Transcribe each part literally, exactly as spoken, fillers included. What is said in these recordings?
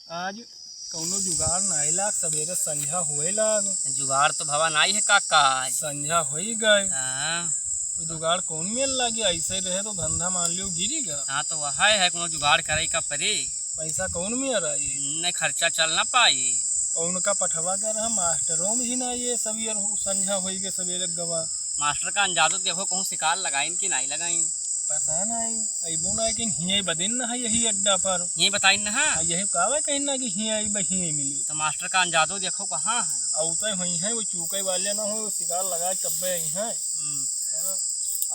आज कौनो जुगाड़ नाई लाग, सबेरे संझा होए लाग। जुगाड़ तो भवा नाई है काका आज। संझा होई गए। हाँ। तो जुगाड़ कौन मेल लागे? ऐसे रहे तो धंधा मान लियो गिरी गा। हाँ, तो वह है, कौनो जुगाड़ करे का परे। पैसा कौन मेल आई? नहीं, खर्चा चल ना पाई। और उनका पठवा कर हम मास्टरों में ही ना ये सब ये संझा होई गए सबेरे गवा। मास्टर का अंजादो देखो, कहूँ शिकार लगाइन कि नाई लगाइन। पता नाई, अइबो नाई कि हियई बदिन न है यही अड्डा पर। यही बताइन न है? हाँ, यही कहवे कहिन ना कि हियई अइबे, हियई मिली। तो मास्टर का अंजादो देखो कहाँ है? अउते होइहैं, वो चूके वाले ना हो, वो शिकार लगाए तब्बे अइहैं। हम्म। हाँ।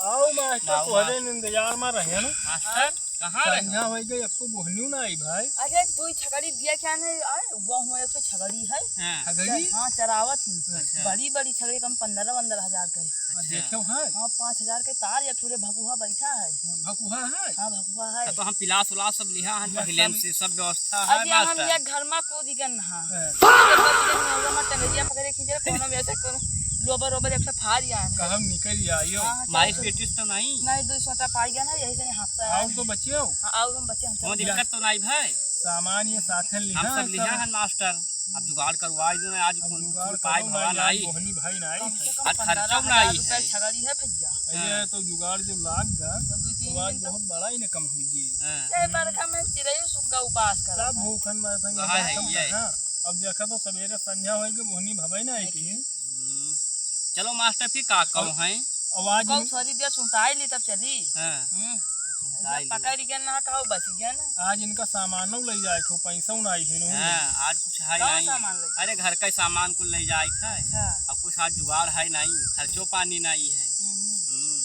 आओ मास्टर, आओ तोहरे मास्टर। इंतजार में रहे ना। मास्टर? कहाँ रहे? संझा होई गई, एको बोहनियो ना आई भाई। अरे, दुई छगड़ी दिया क्या नहीं? आए, वो हुआ एक ठो छगड़ी है। हाँ। छगड़ी? हाँ, चरावत ही। अच्छा। बड़ी, बड़ी छगड़ी, कम पन्द्रह, पन्द्रह हजार का है। हाँ, अच्छा। देखो है। हाँ, पाँच हजार के तार, एक ठो रे भकुहा बैठा है। हाँ, भकुहा है? हाँ, भकुहा है। तो हम पिलास उलास सब लिहा है, या पहले सब से सब व्यवस्था है, अरे, हम मास्टर। एक घर में कूद गन हाँ। हाँ। एक बार हम टंगरिया पकड़े खींचे, कोनो में ऐसे कोनो लोबर ओबर एक ठो फाड़ आए। कहम निकल आयो। हाँ, हाँ, माइस चलो। बेटिस तो नहीं? नहीं, दुई सोटा पाई गया ना, यही से हाथ से और आए। तो बचे हो? हाँ, और हम बचे हैं, कोनो चलो। दिक्कत तो नहीं भाई? सामान ये साथन लिहा हम सब है, लिहा सब। है मास्टर। अब जुगाड़ करवाई दो ना, आज अब कौन जुगाड़ कुछ पाए करो ना, भवा यार, नहीं। मोहनी भाई नहीं। कम से कम आज खर्चा पन्द्रह हजार नहीं रुपया है। छगड़ी है भैया। अरे हाँ। तो जुगाड़ जो लाग गा, तो दो तीन तो आज दिन तो बहुत बड़ा इनकम हुई जी। हाँ। ये बरखा में चिरई सुग्गा उपास करत सब है। भूखन मरत हैं, वहाँ है, देखो ये है। हाँ। अब देखा तो सबेरे संझा होई के मोहनी भवई ना आई की। हम्म। चलो मास्टर, फिर का कहूँ अब हैं? आवाज कल नहीं। सॉरी दिया, सुनताई ली तब चली। हाँ। हम्म। सुनताई ली। पकड़ गया ना, कहो बच गया ना। आज इनका सामानो ले जाए को, पैसा ना आई है, हाँ, आज कुछ है कौन नहीं। सामान ले जाए? अरे घर का ही सामान कुल ले जाए है। अच्छा। अब कुछ आज जुगाड़ है नहीं, खर्चो पानी नहीं है। हम्म। हम्म।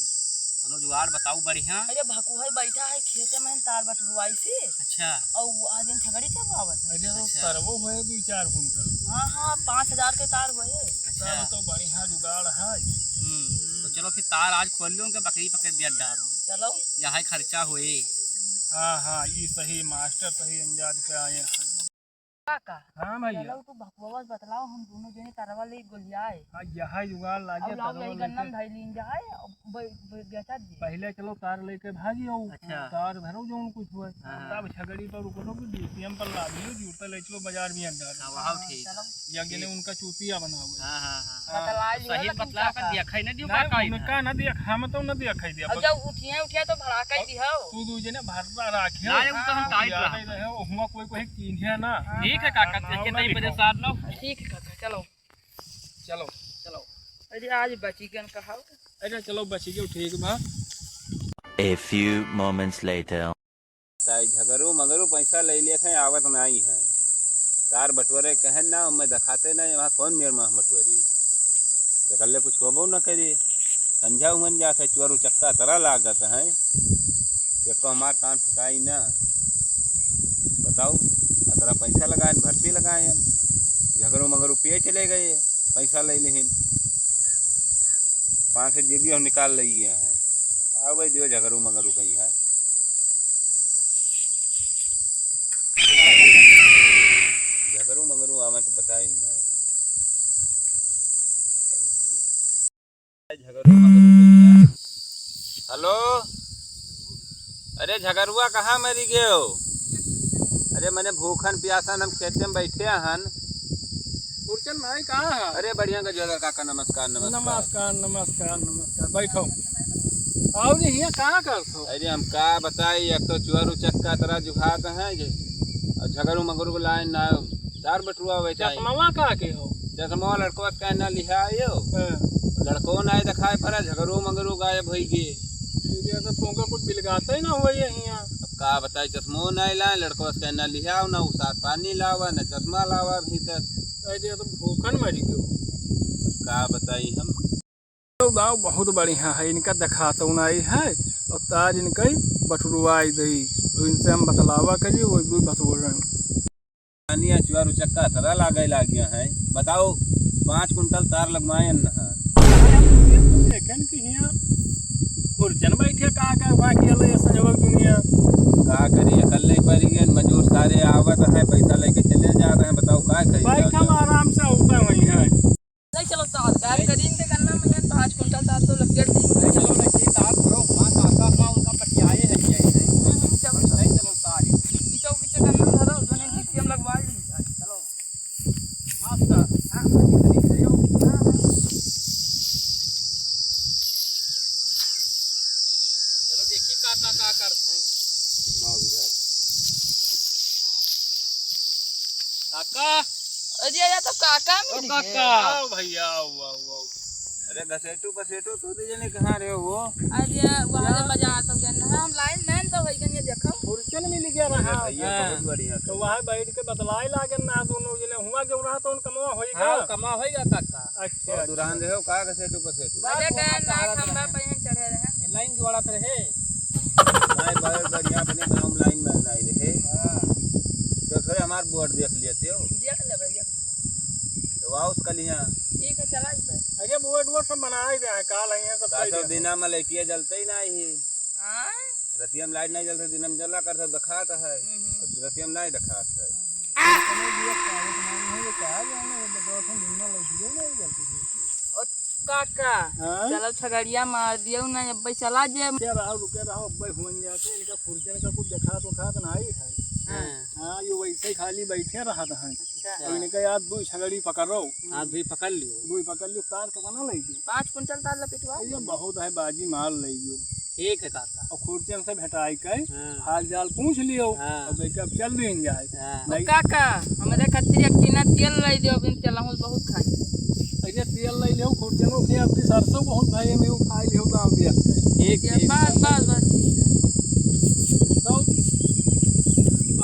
कोनो जुगाड़ बताऊ बढ़िया। अरे भकुहा बैठा है खेते में तार बटुरवाई से। अच्छा। और वो आज इन छगड़ी चरवावत है। अरे तो अच्छा। तरवो हुए दो चार कुंटल। हाँ, हाँ, पाँच हजार के तार हुए। अच्छा। तब तो बढ़िया जुगाड़ है। हम्म, तो चलो फिर तार आज खोल लो, उनके बकरी पकड़ दिया डाल। चलो। यही खर्चा हुए। हाँ, हाँ, ये सही मास्टर, सही अंजाद के आए हैं। काका, हाँ भैया। चलो तू भकुआ से बतलाओ, हम दोनों जने तरवा ले गोलियाए। हाँ, यही जुगाड़ लागे, और लाओ तरवा यही गन्ना लेके। में धई लीन जाए, और ब-, ब-, बेचा दिए। पहले चलो तार लेके भागी आओ, अच्छा। तार धरो जो उनको छुए। हाँ। तब छगड़ी पर रुको, लोग डीसीएम पर लादियो, जूता ले चलो बाजार में अंडा। हाँ, वहाँ ठीक। चलो। या गिने उनका चूतिया बनावे। हाँ, हाँ, हाँ। हाँ। बतला तो लिया सही लेकिन बतला काका। कर दिया, खाई ना दियो नहीं, काका उनका इधर। ना दिया, हम तो ना दिया, खाई दिया। अब जब उठिया, उठिया तो भड़ाका ही दियो। तू दू जने भर्रा राखे। ना, ये तो हम हाँ, टाइट याद रहा। है, वो हुआ कोई, कोई चीन्हे ना। ठीक है काका, हाँ, ठीक है, नहीं नहीं परेशान ना हो। ठीक है काका, चलो। चलो। चलो। अरे आज बची गन कहा। अरे चलो बची गयो, ठीक बा। A few moments later। ताई झगरू मगरू पैसा ले लिए थे, आवत नाई है। तार बटोरे कहन ना, मैं दिखाते नहीं, वहाँ कौन मेर माह बटोरी? एकल्ले कुछ होबो न करी। संझा उमन जात है, चुअर उचक्का तरा लागत है। एको हमार काम ठिकाई ना। बताओ, अतरा पैसा लगाएन, भर्ती लगाएन। झगरू मगरू पिए चले गए, पैसा ले लेहिन। पाँच सौ जेबी हम निकाल ले गए हैं। आवे दियो झगरू मगरू कहीं है। झगरू मगरू आवे तो बताई ना। झगरू मगरू कहीं है। हेलो, अरे झगरुआ कहाँ मरी गयो? अरे मने भूखन प्यासन हम खेते में बैठे हन। खुरचन भाई कहाँ है? अरे बढ़िया गजोदर काका, नमस्कार, नमस्कार। नमस्कार, नमस्कार, नमस्कार। बैठो। आओ जी, हियाँ कहाँ करत हो? अरे हम का बताई, एक तो चुअर उचक्का तरह जुखात हैं जे, और झगरू मगरू को लाइन ना, तार बटुआ हुए चाहिए। चश्मा का के हो? चश्मा लड़को का ना लिहा आयो। हाँ। लड़को ना आए दिखाए पड़ा, झगरू मगरू गायब होई गे। ये तो तुमका कुछ बिलगाते ही ना हुआ ये हियाँ। अब का बताई, चश्मो ना लाए, लड़को का ना लिहा, ना उ साथ पानी लावा, ना चश्मा लावा भीतर। अरे तो भूखन मरी गयो। का बताई हम। तो गाँव बहुत बढ़िया है, इनका दिखातो नाई है, और तार इनका ही बटुरवाई दई, और इनसे हम बतलावा करी, वो भी बटुरन। पानी अचुआ रुचक्का तरह लागे लागिया है, बताओ, पाँच कुंटल तार लगवाए न है। अरे हम ये तो देखें कि हियाँ खुरचन बैठे का का बाकी अलग संजोग दुनिया। का करी, अकल्ले परी गए, मजूर सारे आवत हैं, पैसा लेके चले जात हैं, बताओ का करी बैठा जाता? आराम से होता वही है। नहीं, चलो, तार गाड़ी करीन के करना, मैं पाँच कुंटल तार तो लग गया, ठीक है। चलो, मैं ये तार भरो, वहाँ काका, वहाँ उनका पटियाए है, ये है। हम्म, हम्म, चलो, चलो। नहीं, चलो, तार ही। पीछे, पीछे करना धरो, जो नहीं, डीसीएम लगवा काका। अरे, या तो काका ओ मिल गए। काका। आओ भैया, आओ, आओ, आओ। अरे घसेटू पसेटू, तू दू जने कहाँ रहे हो? अरे, वहाँ ले बाजार तो गए ना, हम लाइन मैन तो होई गए, ये देखो। फुर्सत मिल गया रहा। अरे भैया, हाँ। बहुत बढ़िया। तो वहाँ बैठ के बतलाए लागन ना दोनों जने, हुआ जो रहा तो उनका मुआ होई हाँ, गया। कमा होई गया काका। अच्छा, और अच्छा। दुरान रहे हो का घसेटू पसेटू? अरे, गए ना, खंभा पे ही चढ़े रहे। ये लाइन जोड़त रहे। भाई, बहुत बढ़िया, अपने गाँव में लाइन मैन नहीं रहे। हाँ। तो थोड़े हमार बोर्ड देख लेते हो। देख लेबे, देख लेबे। तो आओ उसका लिया। ठीक है, चला जाते। अरे बोर्ड वोर्ड सब बनाए दे हैं, काल है सब का कह सब दे। दिना में लइटिया जलते ही नहीं है। हाँ? रतिया में लाइट नहीं जलते, दिना में जला कर सब दिखात है। हम्म, हम्म। और रतिया में नहीं दिखात है। हम्म, हम्म। ओ काका, हाँ? चलो छगड़िया मार दियो ना, अब्बे चला जे। रुके रहो, रुके रहो, अब्बे हुन जाते, इनका फुर्सत का कुछ देखात उखात ना आई है। हाँ। हाँ, यो वैसे ही खाली बैठे रहत हैं। अच्छा। अब इनका यार दू छगड़ी पकड़ो। हाँ, दू पकड़ लियो। दू पकड़ लियो, तार तो बना लेगी। पाँच कुंटल तार लपेटवा। ये बहुत है, बाजी मार लेगी। ठीक है काका। और खुर्चन से भेटाई के हाँ। हाल चाल पूछ लियो। हाँ। और देख अब चल भी जाए। हाँ। नहीं। काका, हमरे खातिर एक टीना तेल लाई दियो, बिन तेलहू बहुत खाई। अरे तेल लाई लियो, खुर्चन के आपकी सरसों बहुत भाई में वो खा लियो गाँव भी आपके। ठीक, ठीक। बस, बस, बस, ठीक है। तो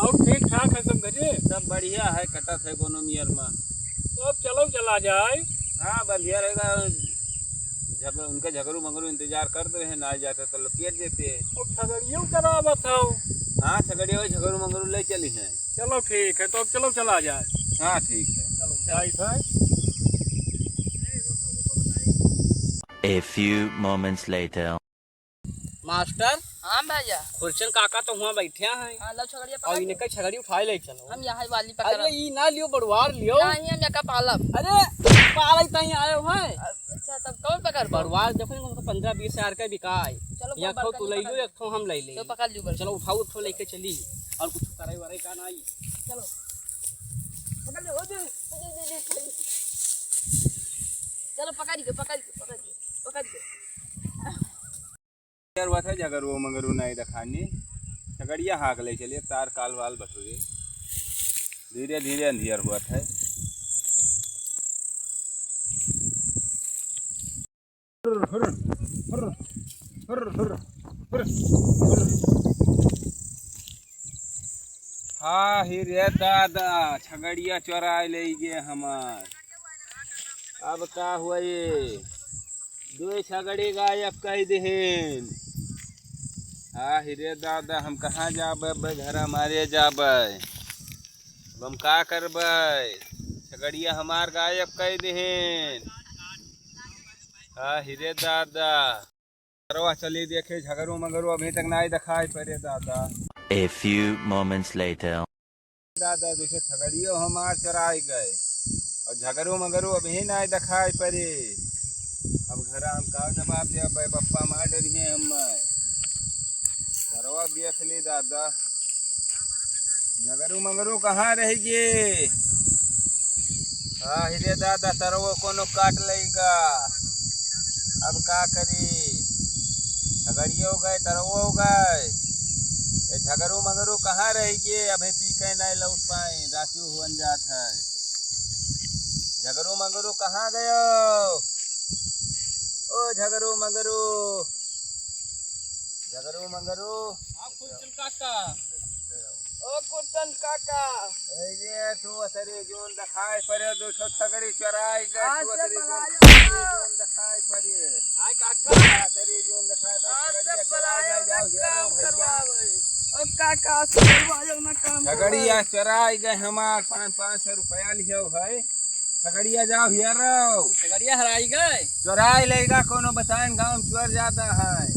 और ठीक ठाक है सब घरे? सब बढ़िया है, कटत है कोनो मियर में। तो अब चलो चला जाए। हाँ, बढ़िया रहेगा। जब उनका झगरू मंगरू इंतजार करते रहे, ना जाते तो लपेट देते। और छगड़ियों करावत हो। हाँ, छगड़ियों, झगरू मंगरू ले चली हैं। चलो ठीक है, तो अब चलो चला जाए। हाँ, ठीक है। चलो, जाइत है। A few moments later. मास्टर। हाँ भैया। खुर्चन काका तो हुआँ बैठे हैं। हाँ, लो छगड़िया और पकड़ लो। इनका छगड़ी उठाए ले चलो। हम यहाँ वाली पकड़। अरे ई ना लियो, बड़वार लियो। नहीं, हम यहाँ पालब। अरे पाले तहीं आए हुए। अच्छा, तब कौन पकड़? बड़वार देखो, इनको पन्द्रह बीस हजार का बिकाए। चलो, यहाँ बड़का खो तू ले लो, पकड़ लो। एक ठो हम ले ले। तो पकड़ लियो बड़का। चलो उठाओ, उठो लेके चली। और कुछ करे वरे का नहीं। चलो। पकड़ लो, ओ दे, ओ दे, दे, दे, दे। चलो पकड़ के, पकड़ के, पकड़ के, पकड़ के। यार हुआ था, झगरू मंगरू नहीं दिखानी, छगड़िया हाँक ले चलिए, तार काल वाल बटुरे, धीरे धीरे अंधियर हुआ था। हाँ, ही रे दादा, छगड़िया चोराए ले गए हमार। अब का हुआ ये? दो छगड़ी गायब कइ देहेन। आ, ही रे दादा, हम कहाँ जाबे? अब घरा मारे जाबे। अब हम का करबे? छगड़िया हमार गायब कइ देहेन। आ, ही रे दादा। घरवा चली देखे, झगरू मगरू अभी तक नाई देखाई परे दादा। A few moments later. दादा, देखे, छगड़ियो हमार चराई गए और झगरू मगरू अभी नाई देखाई परे। अब घरा हम का जवाब देबे, बप्पा मार डरिहे हम। घरवा देख ली दादा, झगरू मगरू कहाँ रह गए? हाँ, ही रे दादा, तरवो कोनो काट लेगा। अब का करी? छगड़ियो गए, तरवो गए। ए, झगरू मगरू कहाँ रह गए? अबे पी के नहीं लौट पाए, राती हुअन जात है। झगरू मगरू कहाँ गयो? ओ झगरू मगरू, झगरू मगरू। हाँ, खुर्चन काका। ओ खुर्चन काका। ए, ये तू अतरे जोन दिखाई परे, दो ठो छगड़ी चोराई गए, आज तू से अतरे जोन, बलायो। जोन दिखाई परे। हाय काका। अतरे जोन दिखाई परे, आज से छगड़ी चोराई बलायो गए, ना जाओ, काम हेरो भैया। करवावे। ओ काका, आज से बलायो ना काम छगड़ी करवावे। आज चोराई गए हमार, पाँच, पाँच सौ रुपया लियो है। छगड़िया जाओ हेरो। छगड़िया हराई गए। चोराई लेगा, कोनो बताएन गाँव में चोर जाता है।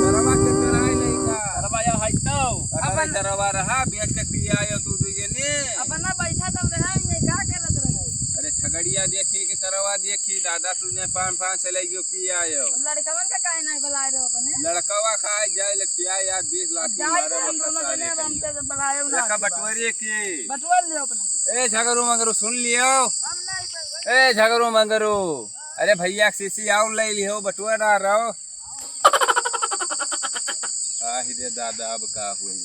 तरवा के चोराई लेगा। तरवा या है तो। अगर अपन तरवा रहा, बेच के पियायो तू दू जने। अपना बैठा तब रहा, ये का करत रहो? अरे छगड़िया देखी कि तरवा देखी, दादा तुझे पान पान से ले गयो पियायो। अब लड़कवन का काहे नहीं बुलाए रहो अपने? लड़कवा का जाए ले खिया यार, बीस लाख अब जाए मारे हम दोनों बता जने, दे अब हम कहियो। तो बुलाए ना देखा आके बटोरे की। बटोर लियो अपने। ए झगरू मंगरू सुन लियो। हम नहीं बटोर। ए झगरू मंगरू, अरे भैया के सीसी और ले लियो, बटोर ना रहो। आहि रे दादा, अब का हुई?